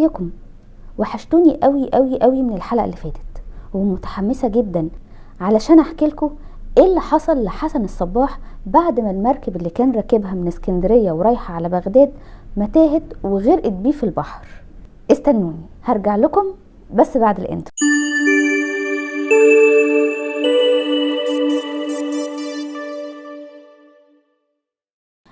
ازيكم؟ وحشتوني قوي قوي قوي من الحلقة اللي فاتت، ومتحمسة جدا علشان احكي لكم ايه اللي حصل لحسن الصباح بعد ما المركب اللي كان راكبها من اسكندرية ورايحة على بغداد ما تاهت وغرقت بيه في البحر. استنوني هرجع لكم بس بعد ال intro.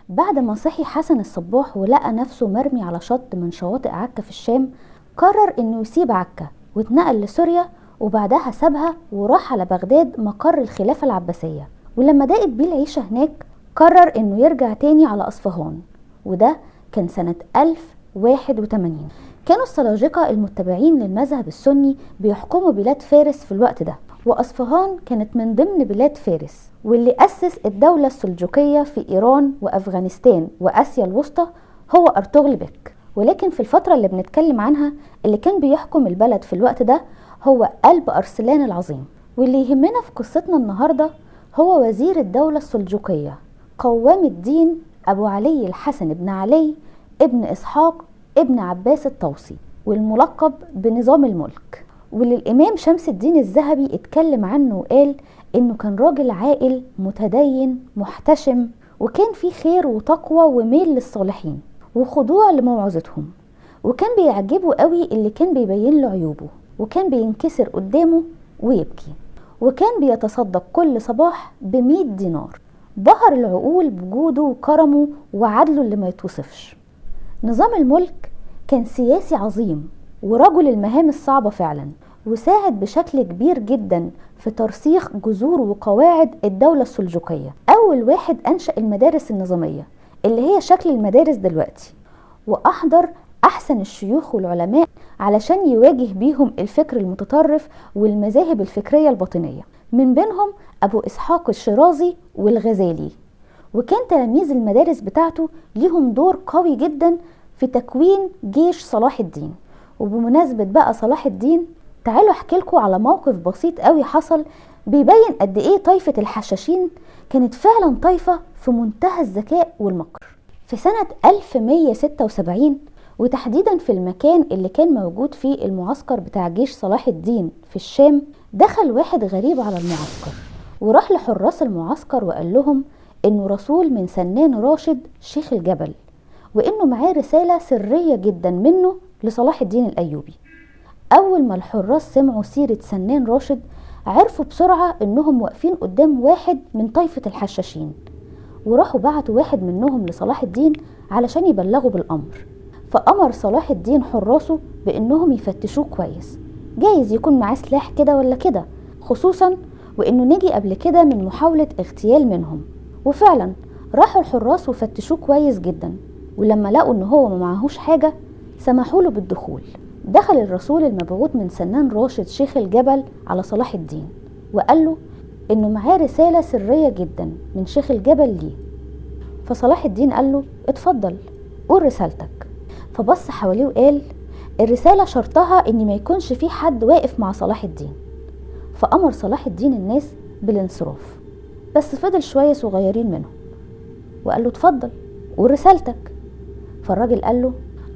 بعد ما صحي حسن الصباح ولقى نفسه مرمي على شط من شواطئ عكا في الشام، قرر انه يسيب عكا واتنقل لسوريا، وبعدها سابها وراح على بغداد مقر الخلافة العباسية. ولما ضاقت بيه العيشة هناك قرر انه يرجع تاني على أصفهان، وده كان سنة 1081. كانوا السلاجقة المتبعين للمذهب السني بيحكموا بلاد فارس في الوقت ده، وأصفهان كانت من ضمن بلاد فارس، واللي أسس الدولة السلجوقية في إيران وأفغانستان وآسيا الوسطى هو أرطغرل بك. ولكن في الفترة اللي بنتكلم عنها اللي كان بيحكم البلد في الوقت ده هو قلب أرسلان العظيم. واللي يهمنا في قصتنا النهاردة هو وزير الدولة السلجوقية قوام الدين أبو علي الحسن بن علي ابن إسحاق ابن عباس الطوسي، والملقب بنظام الملك، واللي الإمام شمس الدين الذهبي اتكلم عنه وقال إنه كان راجل عاقل متدين محتشم، وكان فيه خير وتقوى وميل للصالحين وخضوع لموعظتهم، وكان بيعجبه قوي اللي كان بيبين له عيوبه، وكان بينكسر قدامه ويبكي، وكان بيتصدق كل صباح ب100 دينار. بهر العقول بجوده وكرمه وعدله اللي ما يتوصفش. نظام الملك كان سياسي عظيم ورجل المهام الصعبة فعلا، وساعد بشكل كبير جدا في ترسيخ جذور وقواعد الدولة السلجوقية. أول واحد أنشأ المدارس النظامية اللي هي شكل المدارس دلوقتي، وأحضر أحسن الشيوخ والعلماء علشان يواجه بيهم الفكر المتطرف والمذاهب الفكرية الباطنية، من بينهم أبو إسحاق الشيرازي والغزالي. وكان تلاميذ المدارس بتاعته ليهم دور قوي جدا في تكوين جيش صلاح الدين. وبمناسبة بقى صلاح الدين، تعالوا احكي لكم على موقف بسيط قوي حصل بيبين قد ايه طائفة الحشاشين كانت فعلا طائفة في منتهى الذكاء والمكر. في سنة 1176، وتحديدا في المكان اللي كان موجود فيه المعسكر بتاع جيش صلاح الدين في الشام، دخل واحد غريب على المعسكر وراح لحراس المعسكر وقال لهم انه رسول من سنان راشد شيخ الجبل، وانه معاه رسالة سرية جدا منه لصلاح الدين الأيوبي. أول ما الحراس سمعوا سيرة سنان راشد عرفوا بسرعة إنهم واقفين قدام واحد من طائفة الحشاشين، وراحوا بعتوا واحد منهم لصلاح الدين علشان يبلغوا بالأمر. فأمر صلاح الدين حراسه بإنهم يفتشوه كويس، جايز يكون معاه سلاح كده ولا كده، خصوصا وإنه نجي قبل كده من محاولة اغتيال منهم. وفعلا راحوا الحراس وفتشوه كويس جدا، ولما لقوا إن هو ما معهوش حاجة سمحوا له بالدخول. دخل الرسول المبعوث من سنان راشد شيخ الجبل على صلاح الدين وقال له انه معاه رسالة سرية جدا من شيخ الجبل ليه. فصلاح الدين قال له اتفضل قول رسالتك. فبص حواليه وقال الرسالة شرطها ان ما يكونش في حد واقف مع صلاح الدين. فأمر صلاح الدين الناس بالانصراف، بس فضل شوية صغيرين منهم، وقال له اتفضل قول رسالتك. فالراجل قال له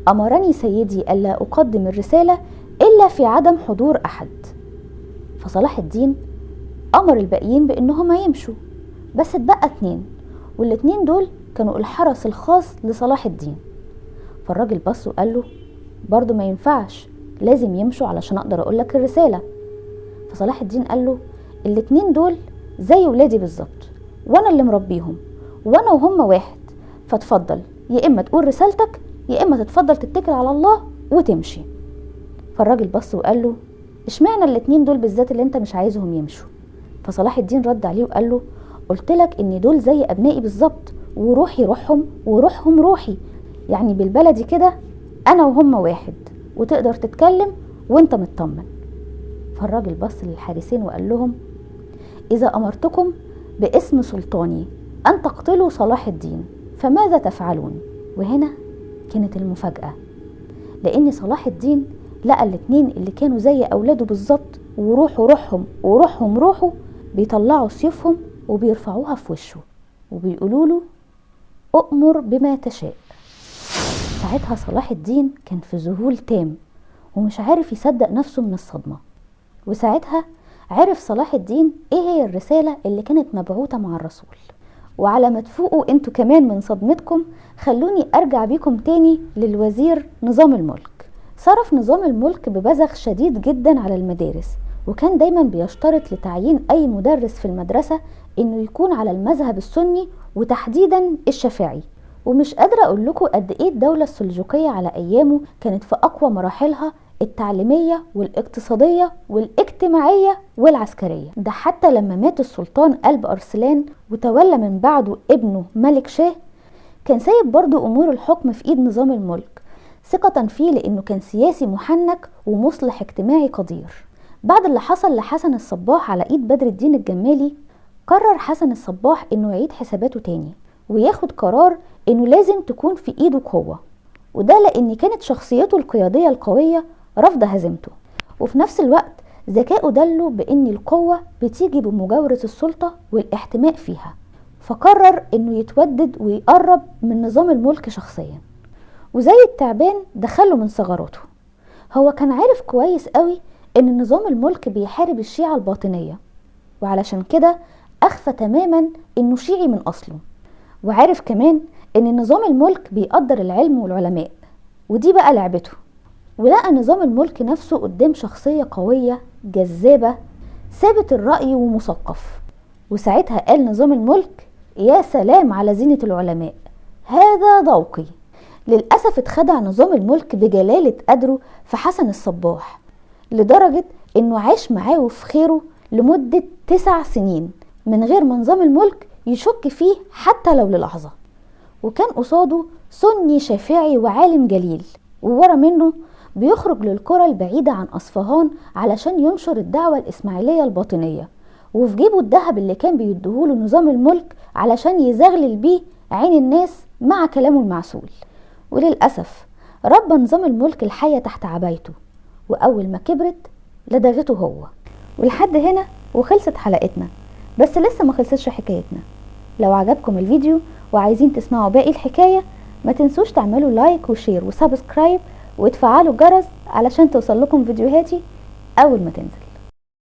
أمرني سيدي ألا أقدم الرسالة إلا في عدم حضور أحد. فصلاح الدين أمر الباقيين بأنهم يمشوا، بس اتبقى 2، والاتنين دول كانوا الحرس الخاص لصلاح الدين. فالراجل بص وقال له برضو ما ينفعش، لازم يمشوا علشان أقدر أقولك الرسالة. فصلاح الدين قال له الاتنين دول زي ولادي بالظبط، وأنا اللي مربيهم، وأنا وهم واحد، فاتفضل يا إما تقول رسالتك يا إما تتفضل تتكل على الله وتمشي. فالراجل بص وقال له اشمعنى الاتنين دول بالذات اللي انت مش عايزهم يمشوا؟ فصلاح الدين رد عليه وقال له قلت لك ان دول زي ابنائي بالظبط، وروحي روحهم وروحهم روحي، يعني بالبلدي كده انا وهم واحد، وتقدر تتكلم وانت مطمن. فالراجل بص للحارسين وقال لهم اذا امرتكم باسم سلطاني ان تقتلوا صلاح الدين فماذا تفعلون؟ وهنا كانت المفاجأة، لأن صلاح الدين لقى الاتنين اللي كانوا زي أولاده بالظبط وروحوا روحهم وروحهم روحه بيطلعوا سيوفهم وبيرفعوها في وشه وبيقولوا له أؤمر بما تشاء. ساعتها صلاح الدين كان في ذهول تام، ومش عارف يصدق نفسه من الصدمة. وساعتها عرف صلاح الدين ايه هي الرسالة اللي كانت مبعوثة مع الرسول. وعلى ما تفوقوا انتوا كمان من صدمتكم، خلوني ارجع بيكم تاني للوزير نظام الملك. صرف نظام الملك ببذخ شديد جدا على المدارس، وكان دايما بيشترط لتعيين اي مدرس في المدرسة انه يكون على المذهب السني وتحديدا الشافعي. ومش قادرة اقول لكم قد ايه الدولة السلجوقية على ايامه كانت في اقوى مراحلها التعليمية والاقتصادية والاجتماعية والعسكرية. ده حتى لما مات السلطان قلب أرسلان وتولى من بعده ابنه ملك شاه، كان سايب برضو أمور الحكم في إيد نظام الملك ثقة فيه، لأنه كان سياسي محنك ومصلح اجتماعي قدير. بعد اللي حصل لحسن الصباح على إيد بدر الدين الجمالي، قرر حسن الصباح إنه يعيد حساباته تاني وياخد قرار إنه لازم تكون في إيده قوة، وده لأن كانت شخصيته القيادية القوية رفض هزيمته، وفي نفس الوقت ذكائه دله بأن القوة بتيجي بمجاورة السلطة والاحتماء فيها، فقرر إنه يتودد ويقرب من نظام الملك شخصيا. وزي التعبان دخله من ثغراته. هو كان عارف كويس قوي إن نظام الملك بيحارب الشيعة الباطنية، وعلشان كده أخفى تماما إنه شيعي من أصله. وعارف كمان إن نظام الملك بيقدر العلم والعلماء، ودي بقى لعبته. ولقى نظام الملك نفسه قدام شخصية قوية جذابة ثابت الرأي ومثقف. وساعتها قال نظام الملك: يا سلام على زينة العلماء، هذا ذوقي. للأسف اتخدع نظام الملك بجلالة قدره في حسن الصباح، لدرجة انه عاش معاه وفي خيره لمدة 9 سنين من غير ما نظام الملك يشك فيه حتى لو للحظة. وكان قصاده سني شافعي وعالم جليل، وورا منه بيخرج للقرى البعيدة عن أصفهان علشان ينشر الدعوة الإسماعيلية الباطنية، وفي جيبه الذهب اللي كان بيديهوله نظام الملك علشان يزغلل بيه عين الناس مع كلامه المعسول. وللأسف ربى نظام الملك الحية تحت عبايته، وأول ما كبرت لدغته هو. ولحد هنا وخلصت حلقتنا، بس لسه ما خلصتش حكايتنا. لو عجبكم الفيديو وعايزين تسمعوا باقي الحكاية، ما تنسوش تعملوا like و share و subscribe وتفعلوا الجرس علشان توصل لكم فيديوهاتي أول ما تنزل.